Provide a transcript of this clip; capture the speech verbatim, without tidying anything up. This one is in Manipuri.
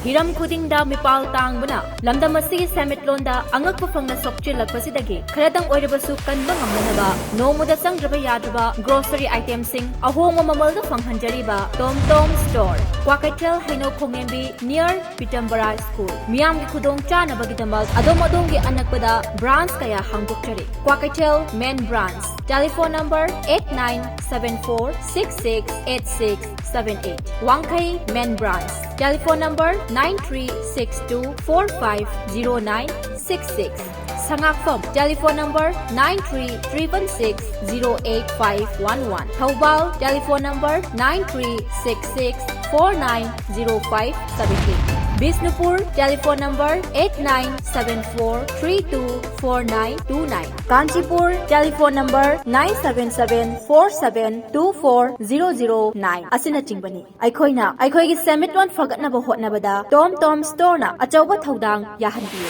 ꯍꯤꯔꯝ ꯈꯨꯗꯤꯡꯗ ꯃꯤꯄꯥꯜ ꯇꯥꯡꯕꯅ ꯂꯝꯗꯝ ꯑꯁꯤꯒꯤ ꯁꯦꯟꯃꯤꯠꯂꯣꯟꯗ ꯑꯉꯛꯄ ꯐꯪꯅ ꯁꯣꯛꯆꯤꯜꯂꯛꯄꯁꯤꯗꯒꯤ ꯈꯔꯗꯪ ꯑꯣꯏꯔꯕꯁꯨ ꯀꯟꯕ ꯉꯝꯅꯅꯕ ꯅꯣꯡꯃꯗ ꯆꯪꯗ꯭ꯔꯕ ꯌꯥꯗ꯭ꯔꯕ grocery itemꯁꯤꯡ ꯑꯍꯣꯡꯕ ꯃꯃꯜꯗ ꯐꯪꯍꯟꯖꯔꯤꯕ ꯇꯣꯝ ꯇꯣꯝ store, ꯀ꯭ꯋꯥꯀꯩꯊꯦꯜ ꯍꯩꯅꯧ ꯈꯣꯡꯉꯦꯝꯕꯤ near ꯄꯤꯇꯝꯕꯔꯥ school꯫ ꯃꯤꯌꯥꯝꯒꯤ ꯈꯨꯗꯣꯡ ꯆꯥꯅꯕꯒꯤꯗꯃꯛ ꯑꯗꯣꯝ ꯑꯗꯣꯝꯒꯤ ꯑꯅꯛꯄꯗ branch ꯀꯌꯥ ꯍꯥꯡꯗꯣꯛꯆꯔꯤ꯫ Kwakeithel main branch, telephone number eight nine seven four six six eight six seven eight꯫ ꯋꯥꯡꯈꯩ main branch, telephone number nine three six two four five zero nine six six꯫ ꯁꯉꯥꯛꯐꯝ, telephone number nine three triple six zero eight five one one꯫ Thoubal, telephone number nine three six six four nine zero five seven eight꯫ Bishnupur, telephone number eight nine seven four three two four nine two nine꯫ Kanchipur, telephone number nine seven seven four seven two four zero zero nine ꯑꯁꯤꯅꯆꯤꯡꯕꯅꯤ꯫ ꯑꯩꯈꯣꯏꯅ ꯑꯩꯈꯣꯏꯒꯤ ꯁꯦꯟꯃꯤꯠꯂꯣꯟ ꯐꯒꯠꯅꯕ ꯍꯣꯠꯅꯕꯗ ꯇꯣꯝ ꯇꯣꯝ storeꯅ ꯑꯆꯧꯕ ꯊꯧꯗꯥꯡ ꯌꯥꯍꯟꯕꯤꯌꯨ꯫